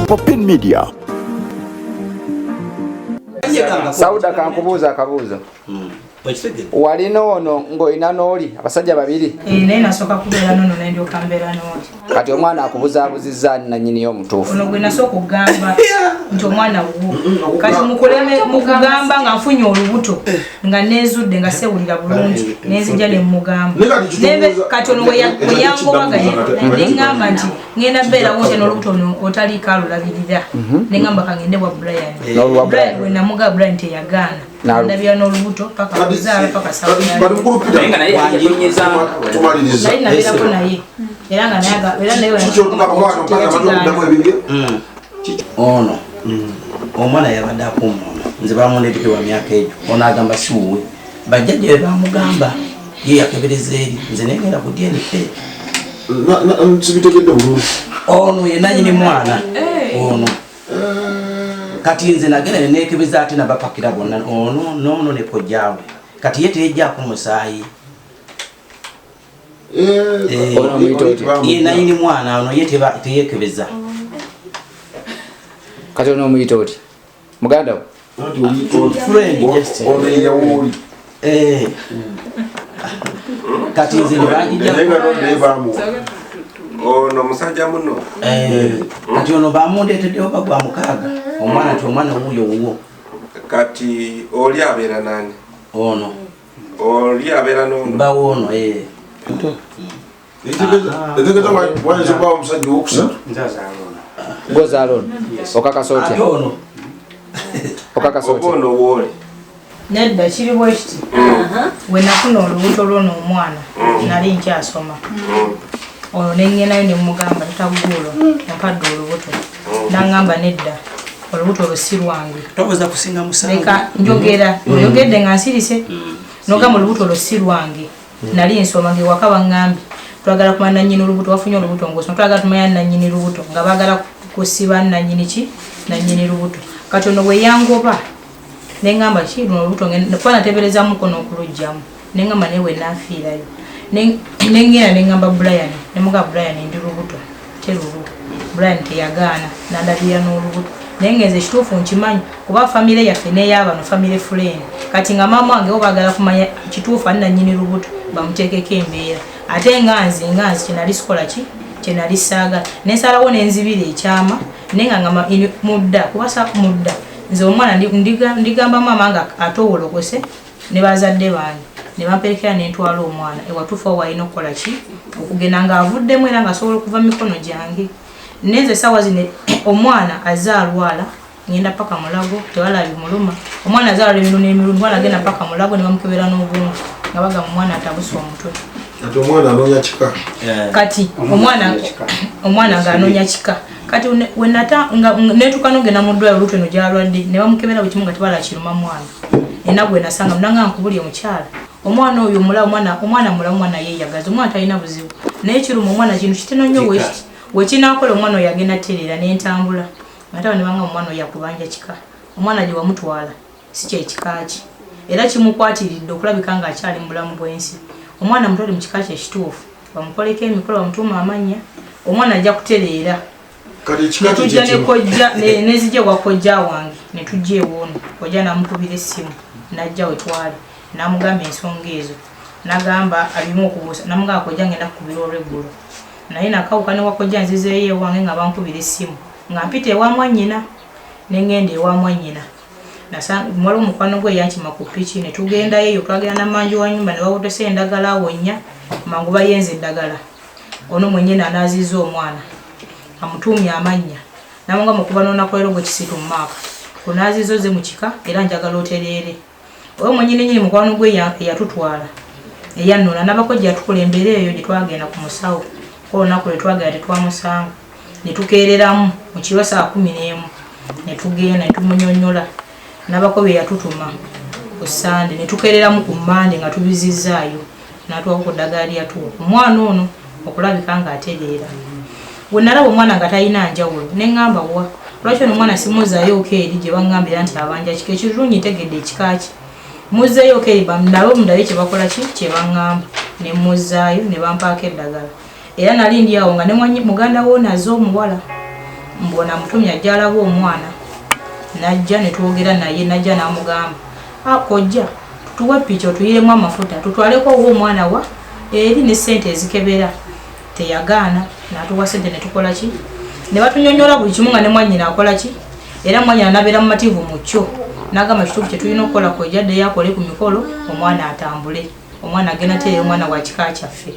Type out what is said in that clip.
Popin Media. Sauda, kankubuuza akabuuzo. Walina ono ng'olina n'oli abasajja babiri? Eh, naye nasooka kubeera nono, nendyoka mbeera n'oli. Kati omwana akubuzaabuzizza ani nannyini omutuufu? Ono gwe nasooka okugamba nti omwana wuwo. Kati mukuleme mukugamba nga nfunye olubuto, nga neezudde nga sewulira bulungi, nenzija nemugamba. Naye kati Kati ono bwe yangobaganye, neŋŋamba nti ŋŋenda beerawo ntya n'olubuto ono otaliiko alulabirira? Neŋŋamba kangende wa Brian. N'olwa Brian Brian. bwe namugaa, Brian teyagaana. Ndabira n'olubuto paka kuzaala, paka sawa. Kati mukulu Peter, Naye nga naye yakinyezanga. tumaliriza. Nali nabeerako naye era nga naye era naye Kiki otugamba mwana mpaka amaze okuddamu ebibye? Ono omwana yabadde akuuma ono, nze bamundeeteke wa myaka egyo. Ono agamba si wuwe, bajjajja be bamugamba ye yakebereza eri, nze nengenda ku DNA. Sibitegedde bulungi. Ono ye nanyini mwana ono. Kati nze nagenda nenekebeza, ate nabapakira bonna, ono nono ne kojjaawe. Kati ye teyejjaako musaayi. Ono omuyita otya? Ye nanyini mwana ono, ye teyekebeza. Kati ono omuyita oti muganda wo? Friend, just. Ono yeyawuuli. Eh. Kati nze ne Naye nga naye bamuwa. Ono musajja muno. Eh, kati ono bamundeeteddewo bagwa mukaaga omwana nti omwana wuuyo wuwo. Kati oli abeera nani? Ono. Oli abeera nono? Bawo ono, eh. Etegeeza wayinza okubawo omusajja owokusatu. Gozaala ono, okakasa Ate otya? ono. Okakasa Oba otya? ono wooli? Nedda, kiri bwe kiti: we nafuna olubuto lwono omwana, nali nkyasoma. Olwo neŋŋendayo ne mugamba, tataguulo ompadde olubuto. Naŋŋamba nedda, olubuto olwo si lwange. Towoza kusinga musango. Leka njogera. Oyogedde nga nsirise, nogamba olubuto olwo si lwange. Nali nsoma, ngaewaka baŋŋambye twagala kumanya nannyini olubuto. Wafunye olubuto ngaosoma, twagala tumanya nannyini lubuto, nga baagala kusiba nannyini ki, nannyini lubuto. Kati ono bwe yangoba, neŋŋamba ki, luno olubuto kuba nateberezamuko n'okulugjamu. Neŋŋamba naye we naafiirayo, neŋŋenda neŋŋamba Brian, nemugamba, "Brian, ndi lubuto terulu." Brian teyagaana, nandabirira n'olubuto. Naye ngenze ekituufu nkimanyi kuba famire yaffe n'eyabano famire friend. Kati nga maama wange bo baagala kumanya kituufu ani nannyini lubuto, bamuteekeko embeera. Ate nga nze kyenali sikola ki, kyenali saagala, nensalawo nenzibira ekyama. Naye nga ngamba mudda kuba sa mudda nze omwana ndigamba maama nga atowolokose ne bazadde bange ne bamperekera nentwala omwana ewatuufu awo walina okukola ki, okugenda ng'avuddemu era ng'asobola okuva mu mikono gyange. Nenze essaawa zino omwana azze alwala, ngenda paka Mulago, tewala bimuluma. Omwana azze alwala emirundi n'emirundi. Omwana agenda paka Mulago ne bamukebera n'obwongo nga bagamba omwana atabuse omutwe. Kati omwana anoonya kika. Kati omwana ng'anoonya kika. Kati wenata nga netuuka n'ogenda mu ddwaliro, oluutu eno gyalwadde, ne bamukebera buli kimu nga tebala kiruma mwana. Nina gwe nasanga munanga, nkubulye mukyala, omwana oyo mulamu, omwana mulamu, omwana yeeyagaza, omwana talina buzibu, naye kiruma omwana kintu kitono nnyo. Bwekiti wekinaakola omwana oyo agenda tereera. N'entambula ate ne banga omwana oyo akubanja kika. Omwana gye wamutwala si kyekika kye, era kimukwatiridde okulabika ng'akyali mu bulamu bw'ensi. Omwana mutwale mu kika kye ekituufu, bamukoleko emikolo, bamutuume amannya, omwana ajja kutereera. Kati ekika kye Netujja ne kyekimu. kojja nezijja ewa kojja wange, netujja ewoono. Kojja namukubira essimu, najja wetwali, namugamba ensonga ezo, nagamba abimu okubuusa. Namugamba, "Kojja, ngenda kukubira olweggulo." Naye nakawuka ne wakojja, nzizeeyo ewange nga bankubira essimu nga mpita ewa mwannyina. Nengenda ewa mwannyina, waliwo mukwano gwe yankima ku piki, netugendayo eyo. Twagenda namanju wa nyumba ne bawotesa endagala awo nnya mangu bayenza eddagala. Ono mwennyini anaaziza omwana, amutuumye amannya. Namugamba, "Okuva n'onakolero gwe kisitu mu maaka kunaaziza ozze mu kika, era njagala otereere." Oyo mwennyini nyini mukwano gwe eyatutwala, eyannona nabakojja, yatukola embeera eyo gye twagenda ku musawo. Ko olunaku lwe twagenda tetwamusanga, ne tukeereramu mu kiro saa 11, ne tugenda ne tumunyonnyola nabako bye yatutuma ku Sande, ne tukeereramu ku Mande nga tubizizzaayo, n'atuwako ku ddagala lyatuwa omwana ono okulabika ng'atereera. Bwe nalaba omwana nga talina njawulo, ne ŋŋamba, "Wa lwaki ono omwana simuzaayooko eri gye baŋŋambira nti abanja kika?" Ekirungi ntegedde ekika kye. Muzzeeyooko eri nabo, mundabe kye bakola ki, kye baŋŋamba. Ne muzzaayo ne bampaako eddagala. Era nali ndi awo nga ne muganda wo naze omuwala mbona mutumye ajja alaba omwana, najja ne twogera naye, najja n'amugamba, kojja tutuwe piki otuyiremu amafuta tutwaleko owa omwana wa eri ne ssente ezikebera. Teyagaana, n'atuwa ssente ne tukola ki, ne batunyonnyola buli kimu nga ne mwannyina akola ki. Era mwannyina n'abeera mumativu mu kyo, n'agamba kituufu kye tulina okukola, kojja addeyo akole ku mikolo, omwana atambule, omwana agenda teera, omwana wa kika kyaffe.